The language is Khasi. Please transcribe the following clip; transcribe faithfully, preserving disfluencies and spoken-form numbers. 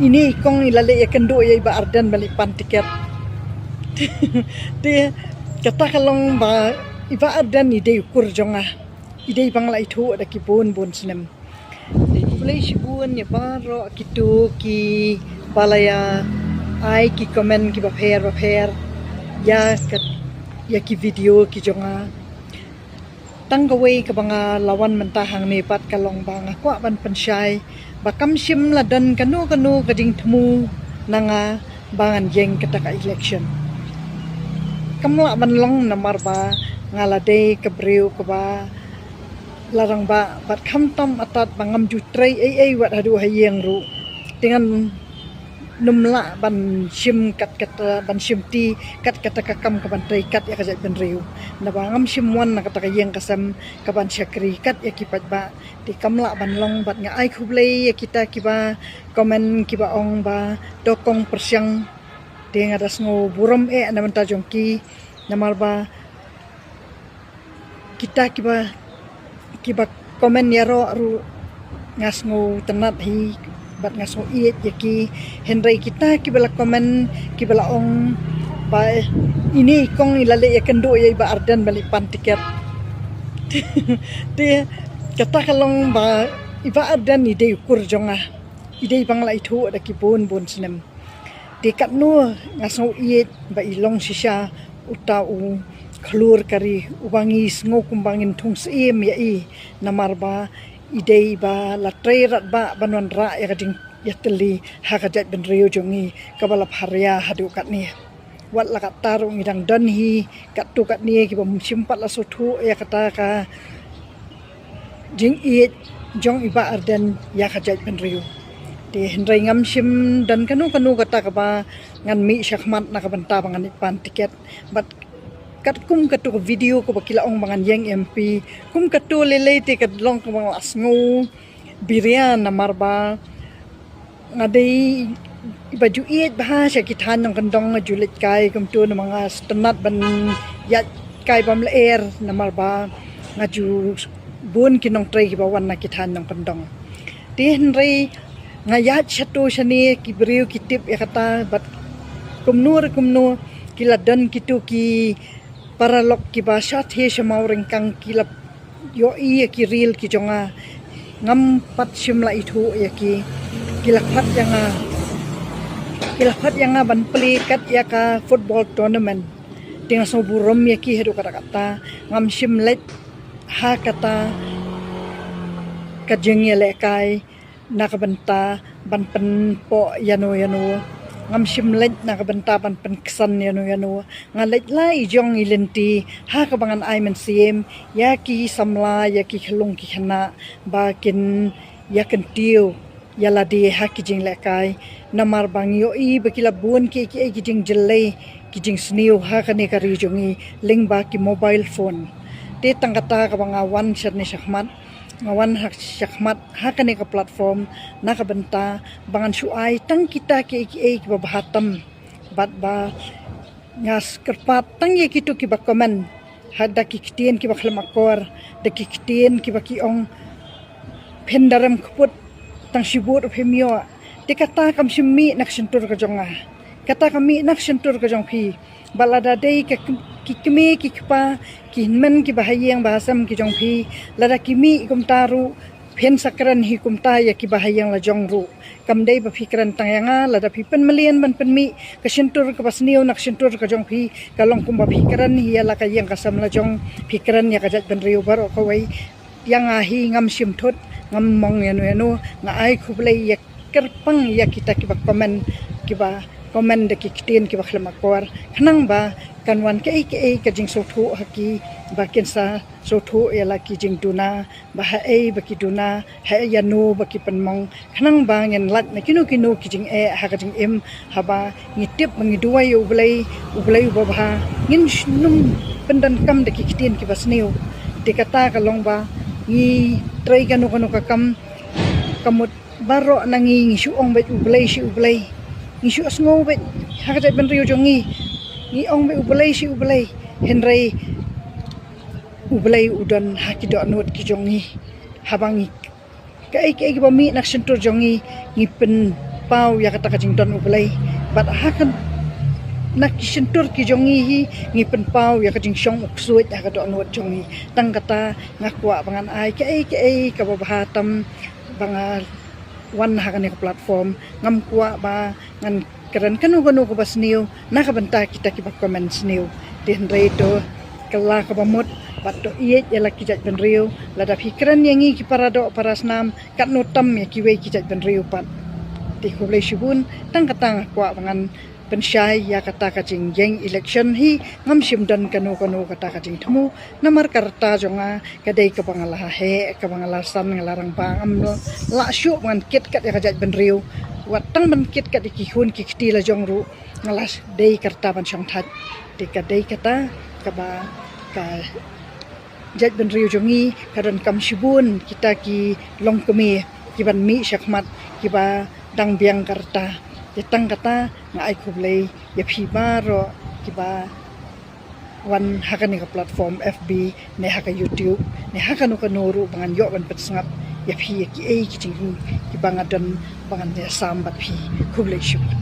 Ine i kong i la leh ïakynduh ïa i Bah Ardent ban leit pan tiket. Te kata ka long ba i Bah Ardent i dei u kur jong nga. I dei ba nga la ithuh da ki bun bun snem. Khublei shibun ïa baroh kito kiba la ïa ai ki comment kiba pher ba pher ïa ka, ïa ki video ki jong nga. Tang kawei kaba nga la wan mynta hangne pat ka long ba nga kwah ban pynshai ba kam shym la don kano kano ka jingthmu na nga ba ngan ïeng kata ka election. Kam lah ban long namar ba nga la dei ka briew kaba la rangbah bad khamtam atat ba ngam ju trei ei ei wat haduh ha ïing ruh. Te ngan nym lah ban shim kat kata, ban shim ti kat kata ka kam ka ban trei kat ïa ka jaitbynriew. Naba ngam shym wan na kata ka ïing ka sem ka ban shakri kat ïa ki paidbah. Te kam lah ban long bad nga ai khublei ïa kita kiba comment kiba ong ba to kong pyrshang. Te nga da sngew burom eh na bynta jong ki namar ba kita kiba, kiba comment ïaroh ruh nga sngew tynnat hi bad nga sngew ïeit ïa ki. Hynrei kita kiba la comment kiba la ong ba ine i kong i la leh ïakynduh ïa i Bah Ardent ban leit pan tiket. Te kata ka long ba i Bah Ardent i dei u kur jong nga. I dei ba nga la ithuh da ki bun bun snem. Te katno nga sngew ïeit ba i long shisha uta u khlur ka ri uba ngi sngew kumba ngin thung syiem ïa i namar ba i dei ba la trei radbah ban wanrah ïa ka jingïatylli ha ka jaitbynriew jong ngi kaba la pharia haduh katne. Wat la katta ruh ngi dang don hi katto katne kiba shim pat la sngewthuh ïa kata ka jingïeit jong i Bah Ardent ïa ka jaitbynriew. Te hynrei ngam shym don kano kano kata kaba ngan mih shakhmat na ka bynta ba ngan leit pan tiket. Bad katkum kato ka video kaba ki la ong ba ngan ïeng MP, kum kato lei lei te ka long kaba nga la sngew biria namar ba nga dei ba ju ïeit bha sha ki thaiñ nongkyndong, nga ju leit kai kumto namar nga sngewtynnat ban ïaid kai bym lyer namar ba nga ju bun ki nongtrei kiba wan na ki thaiñ nongkyndong. Te hynrei nga ïaid shato shane ki briew ki tip ïa kata bad kumno re kumno ki la don kito ki paralok kiba shatei sha Mawryngkang ki la ïohi ïa ki reel ki jong nga. Ngam pat shym la ithuh ïa ki. Ki la khot ïa nga, ki la khot ïa nga ban plie kat ïa ka football tournament. Te nga sngew burom ïa ki haduh katta katta. Ngam shym leit ha kata ka jingïalehkai na ka bynta ban pynpoh ïano ïano. Ngam shym leit na ka bynta ban pynksan ïano ïano. Nga leit la i jong i lynti ha kaba ngan ai mynsiem ïa ki samla, ïa ki khyllung ki khynnah ba kin ïa kyntiew ïa lade ha ki jinglehkai. Namar ba ngi ïohi ba ki la bun ki, ki, ki jingjyllei ki jingsniew ha kane ka ri jong ngi lyngba ki mobile phone. Te tang kata kaba nga wan shane shakhmat, nga wan ha shakhmat ha kane ka platform na ka bynta ba ngan shu ai tang kita ki, ki, kiba bha tam. Bad ba nga kyrpad tang ïa kito kiba comment ha da ki ktien kiba khlem akor, da ki ktien kiba ki ong phin da rem kput tang shibun ruh phim ïoh. Te kata kam shym mih na ka shyntur ka jong nga. Kata ka mih na ka shyntur ka jong phi. Bad lada dei ka k-, ki kmie ki kpa, ki hynmen kiba ha ïing ba ha sem ki jong phi, lada ki mih kumta ruh, phin sa kren hi kumta ïa kiba ha ïing la jong ruh. Kam dei ba phi kren tang ïa nga, lada phi pynmlien ban pynmih ka shyntur kaba sniew na ka shyntur ka jong phi, ka long kumba phi kren hi ïa la ka ïing ka sem la jong, phi kren ïa ka jaitbynriew baroh kawei. Ïa nga hi ngam shim thut, ngam mong ïano ïano, nga ai khublei ïa kyrpang ïa kita kiba comment, kiba comment da ki ktien kiba khlem akor. Khnang ba kan wan kaei kaei ka jingsngewthuh ha ki, ba kin sa sngewthuh ïa la ki jingduna, ba haei ba ki duna, haei ïano ba ki pynmong. Khnang ba ngin lait na kino kino ki jingeh ha ka jingim, haba ngi tip ba ngi duwai ïa U Blei, U Blei uba bha, ngin sh-, nym pyndonkam da ki ktien kiba sniew. Te kata ka long ba ngi trei kano kano ka kam, ka mut baroh na ngi ngi shu ong beit U Blei shi U Blei. Ngi shu sngew beit ha ka jaitbynriew jong ngi, ngi ong beit U Blei shi U Blei. Hynrei U Blei u don ha ki dohnud ki jong ngi. Haba ngi kaei kaei kiba mih na ka shyntur jong ngi, ngi pyn, pynpaw ïa kata ka jingdon U Blei. Bad ha ka na ki shyntur ki jong ngi hi, ngi pynpaw ïa ka jingshong u ksuid ha ka dohnud jong ngi. Tang kata nga kwah ba ngan ai kaei kaei kaba bha tam ba nga wan ha kane ka platform. Ngam kwah ba ngan kren kano kano kaba sniew na ka bynta kita kiba comment sniew. Te hynrei to kylla kaba mut bad to ïeit ïa la ki jaitbynriew, lada phi kren ïa ngi ki para doh para snam, katno tam ïa kiwei ki jaitbynriew pat. Te khublei shibun. Tang kata nga kwah ba ngan pynshai ïa kata ka jingïeng election hi. Ngam shym don kano kano kata ka jingthmu, namar ka rta jong nga ka dei kaba nga la heh, kaba nga la san, nga la rangbah. Ngam lah shuh ba ngan kit kat ïa ka jaitbynriew. Wat tang ban kit kat ïa ki khun ki kti la jong ruh nga la dei ka rta ban shongthait. Te ka dei kata kaba ka jaitbynriew jong ngi ka donkam shibun kita ki longkmie kiban mih shakhmat, kiba dang biang ka rta. Te tang kata nga ai khublei ïa phi baroh kiba wan ha kane ka platform F B ne ha ka YouTube ne ha kano kano ruh ba ngan ïoh ban pynsngap ïa phi ïa kiei ki jingim kiba nga don ba ngan ïasam bad phi. Khublei shibun.